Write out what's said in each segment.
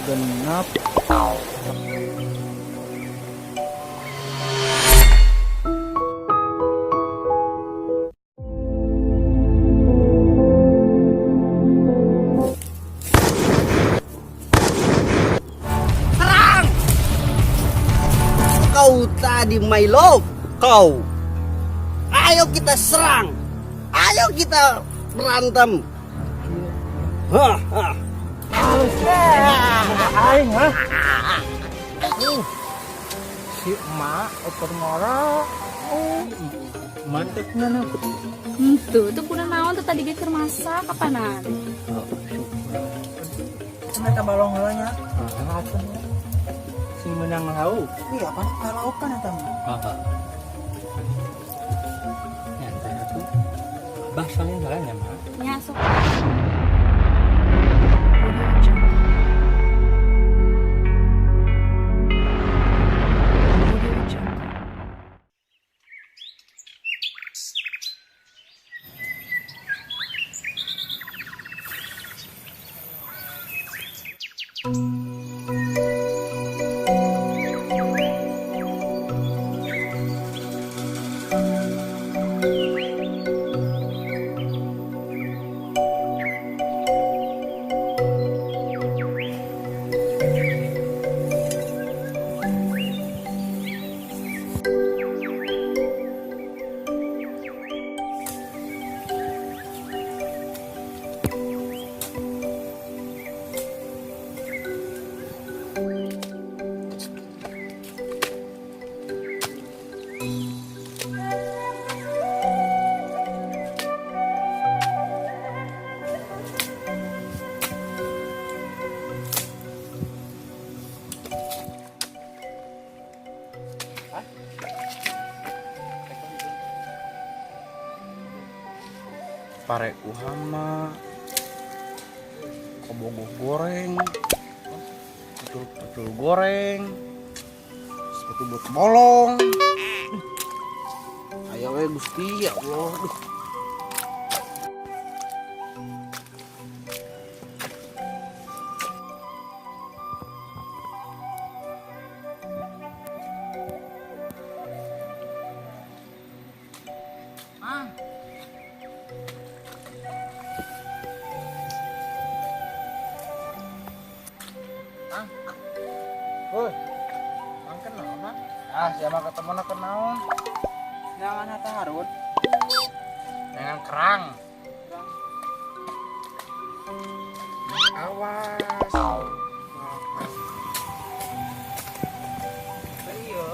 Genep. Serang! Kau tadi my love, kau. Ayo kita serang. Ayo kita berantem. Hah, hah. Aing ha. Si emak oper ngora. Oh, mantep na. Henteu, teu kuna naon teh tadi ge keur masak kapanan. Mereka balong heula nya. Ah, sing menang lauk. Iya, apa lauk kan eta mah. Heeh. Nyantai atuh. Bah salin heula nya mah. Nya sok. Audio Jungle. Audio Jungle. Pare ku hama, kobogoh goreng, pecul-pecul goreng, sepatu bot bolong. Ayo we Gusti ya Allah. Duh. Ah. Ah. Woi, Mang kenal mah? Ah, siapa ketemu nak kenaon? Jangan hata harun. Dengan kerang. Awas. Iya.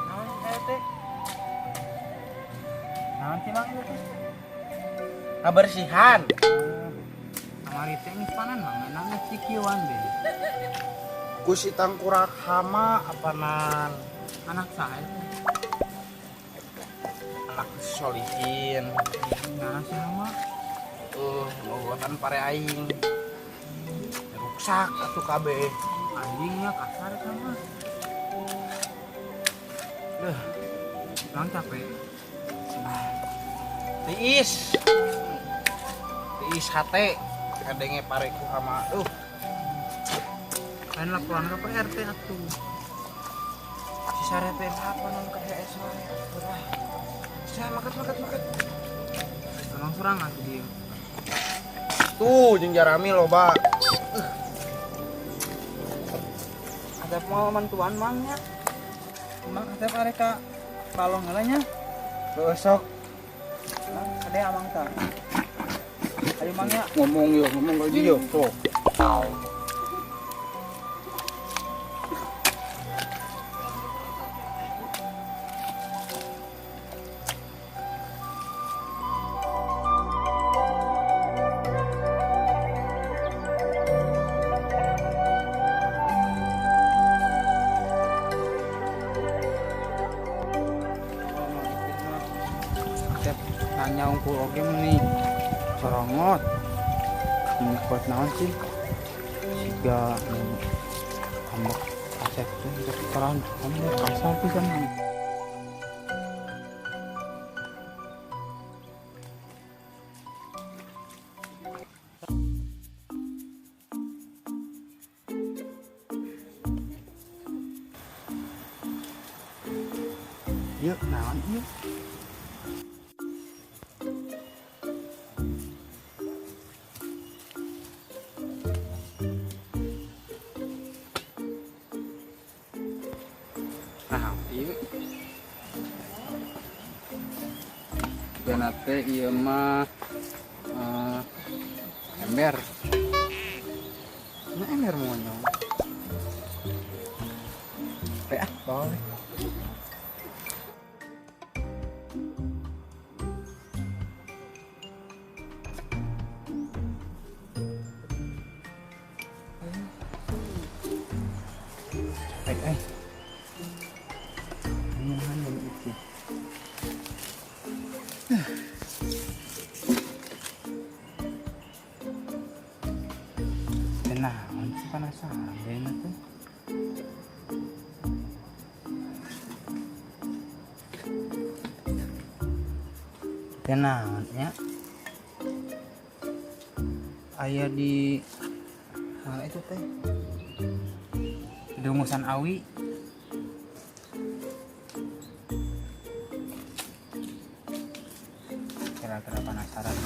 Naon teh teh? Naon sih mang ieu teh? Kabersihan. Kamari teh geus panan mang nang cikiwan deh. Ku si tangkurak hama apanan? Anak saya teh. Anak solihin. Nah, si hama. Ngogotan pare aing. Ruksak atuh kabeh. Anjingnya kasar sama. Duh, Lang capek. tiis. Tiis hate kadenge pareku hama. Duh, Lain laporan ke Pak RT atuh. Si sarete apa non ke HS wae. Udah. Saya makan makan makan. Emang serangan sih dia. Tuh jeung jarami loba. Ada pengalaman tuan mangnya. Mang ada mereka balong heula nya. Heuh sok. Mang ada amang ta. Ayo mangnya. Ngomong yo, ngomong ka yo. Tuh. Tanya unggul oge nih sorongot ini kuat naon sih siga ambek asep tuh terang kamu kasar pisan. Ieu naon ieu? Nah, ieu. Teh ieu mah ember. Nah, ember monyong. Ah, boleh. Ini itu. Naon sih penasaran deh tuh. Naon nya? Aya di mana itu teh? Dungusan awi. Kira-kira penasaran.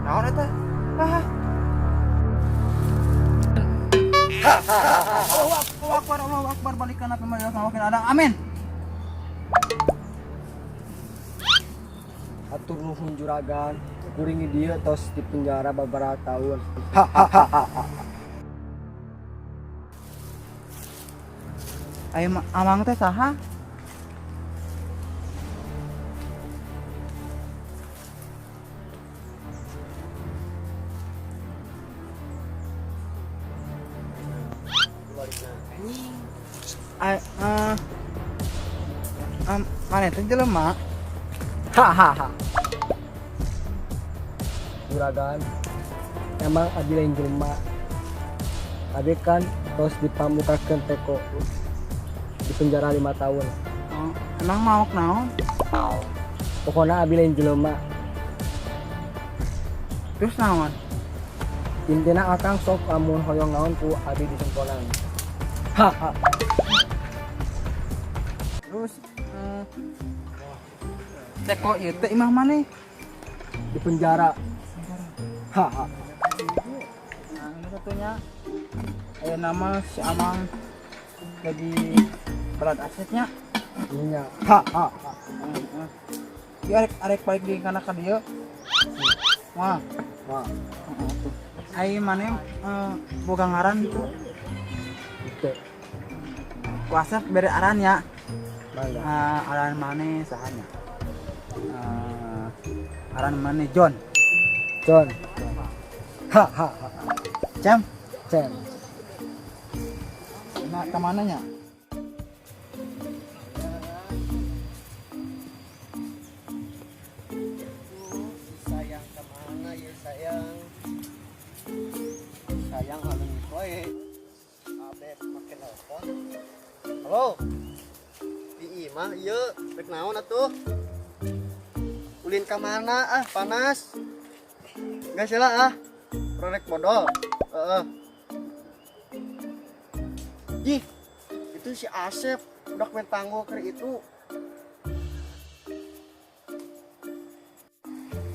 Naon eta? Ah. Allahu Akbar, Allahu Akbar, balikan apa ada. Amin. Atur nuhun juragan, kuring dieu tos di penjara beberapa tahun. Ayo amang teh saha? Mana itu jelema? Hahaha. Juragan, emang abi lain jelema. Abi kan tos dipamukakeun teko di penjara 5 tahun. Oh, emang maok naon? Pokoknya abi lain jelema. Terus naon? Intina akang sok amun hoyong naon ku abi disengkonan. Haha. Terus teko ieu teh imah maneh? Di penjara. Haha. Nah, ini satunya aya nama si Amang jadi berat asetnya. Iya. Ha ha. Ieu arek balik di kana ka dieu. Wah, wah. Ai maneh boga ngaran gitu. Teu. Ku Asep bere aran ya. Mangga. Aran maneh sahanya? Aran maneh John. John. Ha ha ha. Cem. Cem. Nah, kemananya? Sayang kemana ya sayang? Sayang halung koe. Abe make nelpon. Halo. Di imah ieu rek naon atuh? Ulin ka mana ah panas. Geus lah ah. Rek modal. Heeh. Ih, itu si Asep udah main tanggo keur itu.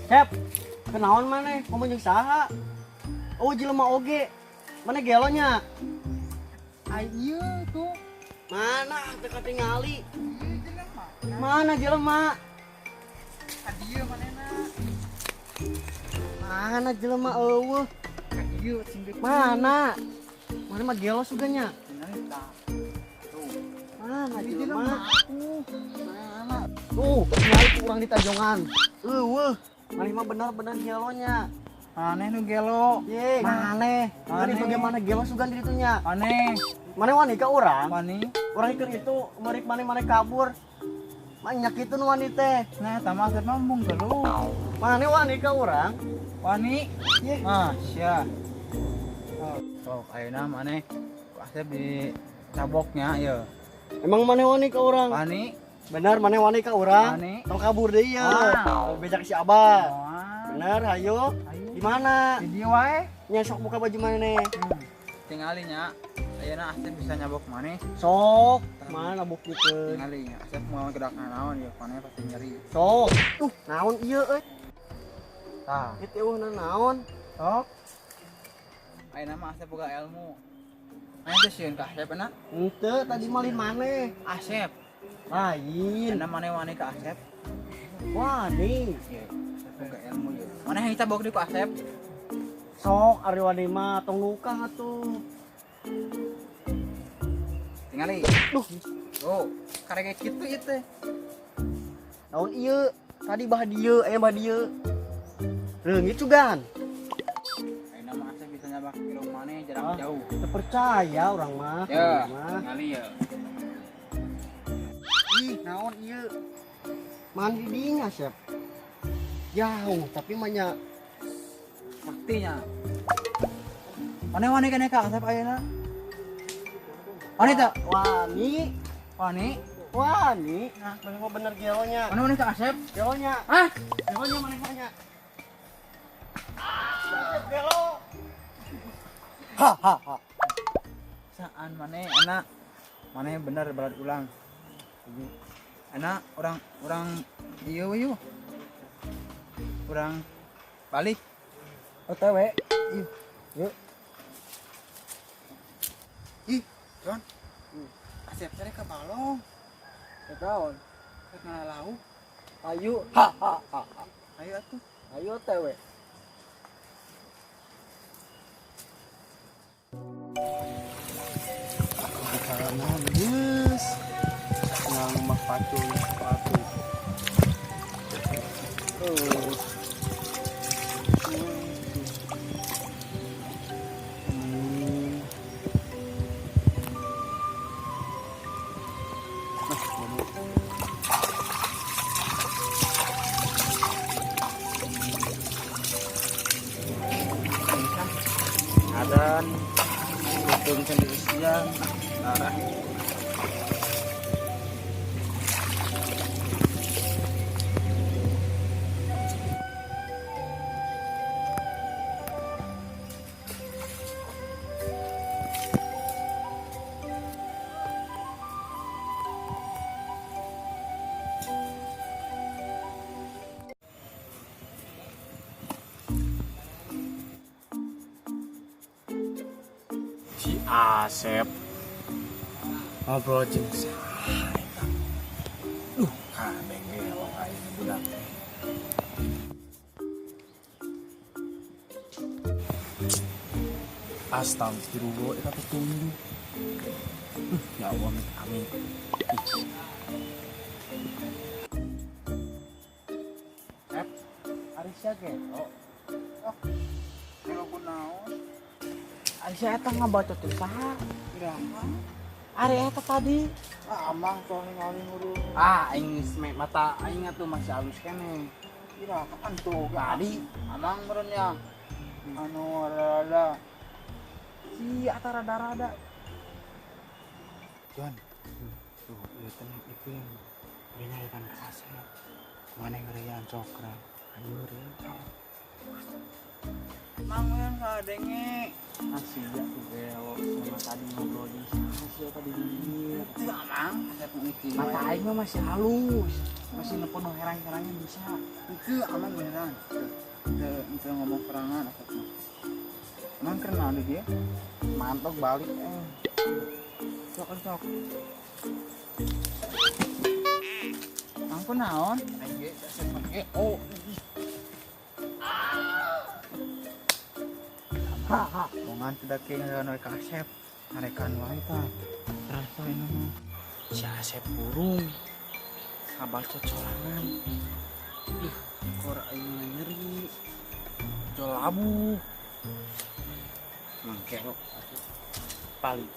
Sep, kenaon maneh? Ngomong jeung saha? Oh, jelema oge. Mana gelonya? Ai ieu tuh. Mana teu katingali? Ieu jelema. Mana jelema? Ka dieu manehna. Mana jelema eueuh? Ka dieu sing deukeut. Mana? Mana mah gelo suganya? Tuh. Mana jelema? Mana? Tuh, ningali ku urang di tajongan. Eueuh, maneh mah bener-bener gelonya. Maneh nu gelo. Ye, maneh. Maneh bagaimana gelo sugan di ditunya? Maneh. Maneh wani ka urang? Wani. Urang keur itu merik maneh-maneh kabur. Banyak itu nu wani teh. Nah, eta mah Asep mah embung geluh. Maneh wani ka urang? Wani. Ye. Ah, sia. Sok ayeuna maneh ku Asep di caboknya ieu. Emang maneh wani ka urang? Wani. Bener maneh wani ka urang? Wani. Tong kabur deui ya. Ah. Bejak si Abah. Wah. Bener, hayo. Ayo. Di mana? Di dieu wae. Nya sok buka baju maneh. Tingali nya. Ayeuna Asep bisa nyabok maneh. Sok, mana buktikeun? Tingali nya. Asep moal gerak naon ya, maneh pasti nyeri. Sok. Naon ieu euy? Tah, Ieu teh eueuh naon? Sok. Ayeuna mah Asep boga ilmu. Maneh teh sieun ka Asep enak? Henteu, tadi malin maneh. Asep. Lain. Ayeuna maneh wani ka Asep? Wani. Iya, Asep boga ilmu ieu. Maneh hayang ditabok deui ku Asep? Sok ari wani mah tong nukah atuh. Tingali. Duh. Oh, karek kitu ieu teh. Naon ieu? Tadi bah dieu, aya bah dieu. Reungit sugan. Ayeuna mah Asep bisa nyabak irung maneh jarak jauh. Teu percaya urang mah. Ya, Mah. tingali ya. Ih, naon ieu? Mandi dinya, Sep. Jauh, tapi mah nya Saktinya. Maneh wani keneh ka Asep ayeuna? Wani teu? Wani. Wani. Wani. Nah, maneh mah bener gelonya. Maneh wani ka Asep? Gelonya. Hah? Gelonya maneh mah nya. Asep gelo. Ha ha ha. Saan maneh enak. Maneh bener berat ulang. Enak orang ieu we yeuh. Urang balik. OTW. Ih. Yuk. Ih, John. Asep cari ke balong. Ke naon? Rek ngalalau. Ayo. Ha ha ha. Ayo atuh. Ayo OTW. Karena geus nganggo pacul sepatu. Oh. Adan hitung sendiri siang arah. Si Asep ngobrol jeung saha eta? Duh, kabeh gelo aing budak. Astagfirullah, eta petunjuk. Ya Allah, amit amit. Sep, ari sia gelo. Oh, gelo kunaon? Ari sia eta ngabaca teh saha? Iraha? Ari eta tadi. Ah, amang tong ningali ngurung. Ah, aing geus mata aing atuh masih halus keneh. Iraha kan tuh tadi amang meureun nya. Anu rada. Si eta rada-rada. John. Tuh, ieu teh Ipin. Ieu nyarikan ka Asep. Maneh ngerian cokra. Ayo rian cok. Mang weun kadenge. Asli ya tuh gelo sama tadi ngobrol di sana sih tadi di bibir. Itu amang Asep ngiti. Mata aing mah masih halus, masih nepon nu herang-herangnya bisa. Itu amang beneran. Teu ngomong perangan Asep mah. Amang keur naon di dieu? Mantok balik Sok sok. Amang ku naon? Aing ge Asep mah ge. Oh. Ha ha. Bongan tidak keingin ka Asep. Narekan wae tah. Terasa ini mah. Si Asep burung. Kabaca corangan. Ih, kor aing mah nyeri. Jol labu. Mangkelok atuh. Balik.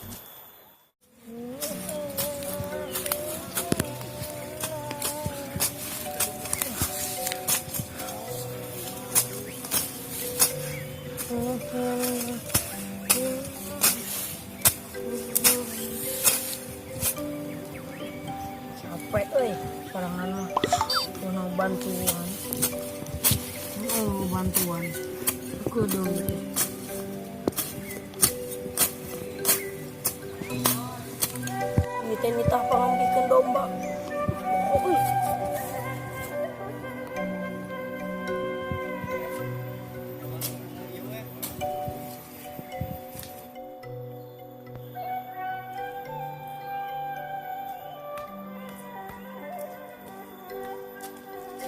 Capek euy, sorangan mah. Kuno bantuan. Oh, bantuan. Kudu. teh nitah pangambikeun domba. Oh, euy.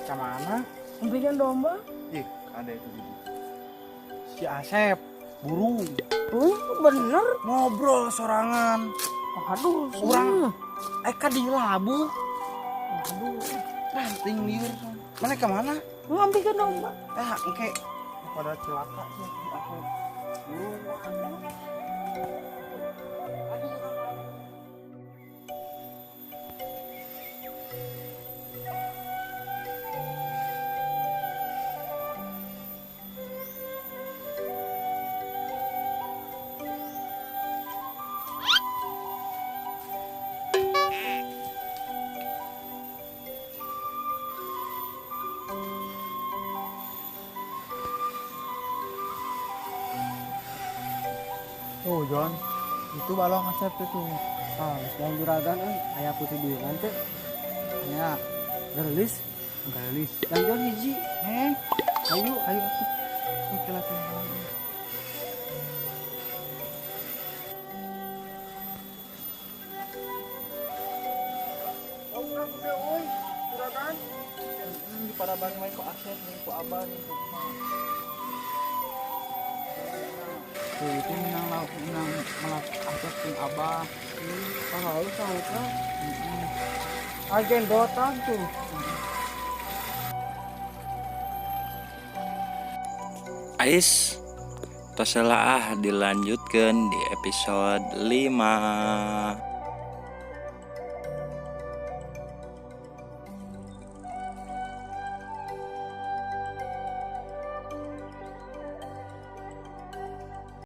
Ka mana? Ngambilkeun domba. Ih, ada itu di. Si Asep burung. Bener. Ngobrol sorangan. Aduh, Urang ka di labuh. Aduh. Ranting liur. Mana ke mana? Ngambilkeun domba. Eh, engke pada celaka sih si Asep. Burung. Tuh, John. Itu balong Asep itu. Ah, geus lain juragan euy, aya putih duitan teh. Ya, Geulis, gelis. lanjut hiji. Eh, ayo, ayo atuh. Oke lah, teman. Di paraban wae ku Asep, nih ku Abah, nih ku Emak. Tuh, itu menang lauk, menang melak Asep jeung Abah. Ah, halus ah, Agen dotan tuh. Ais, tos ah dilanjutkan di episode 5.